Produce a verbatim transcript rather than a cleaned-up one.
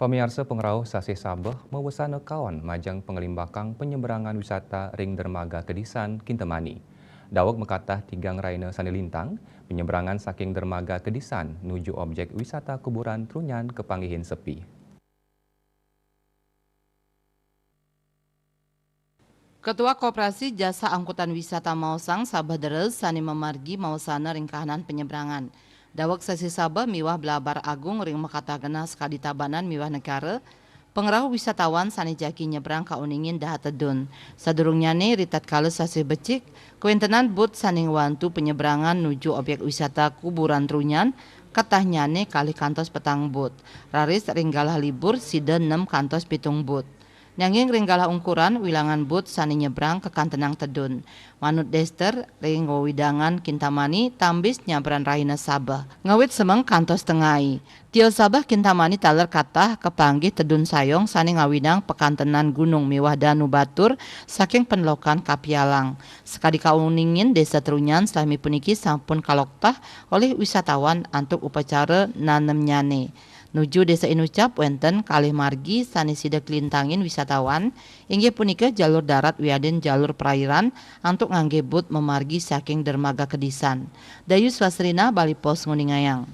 Pamiarsa, pangrauh sasih Sabah mawesana kaon majeng pangalimbakang panyeberangan wisata ring Dermaga Kedisan, Kintamani. Daweg makatah tigang rahina sane lintang, panyeberangan saking Dermaga Kedisan nuju objek wisata kuburan Trunyan kapanggihin sepi. Ketua Koperasi Jasa Angkutan Wisata Maosang Sabah deres sane mamargi mawesana ring kahanan panyeberangan. Daweg sasih Sabah miwah Blabar Agung ring makatah genah sakadi Tabanan miwah negara, pangrauh wisatawan sane jagi nyebrang kauningin dahat tedun. Sadurungnyane, ritatkala sasih becik, kawentenan boot sane ngwantu panyeberangan nuju objek wisata kuburan Trunyan, katahnyane kalih kantos petang boot. Raris ring galah libur sida nem kantos pitung boot. Nanging ring galah ungkuran, wilangan boot sane nyebrang kakantenang tedun. Manut dester, ring wewidangan Kintamani tambis nyabran rahina Sabah. Ngawit semeng kantos tengai. Tio Sabah Kintamani taler katah kapanggih tedun sayong sane ngawinang pakantenan gunung miwah danu batur saking pandelokan Kapialang. Sakadi kauningin Desa Trunyan salami puniki sampun kaloktah olih wisatawan antuk upacara nanemnyane. Nuju Desa Inucap wenten kalih margi sane sida kalintangin wisatawan, inggih punika jalur darat wiadin jalur perairan antuk ngangge boot mamargi saking Dermaga Kedisan. Dayus Wasrina, Bali Post, nguningayang.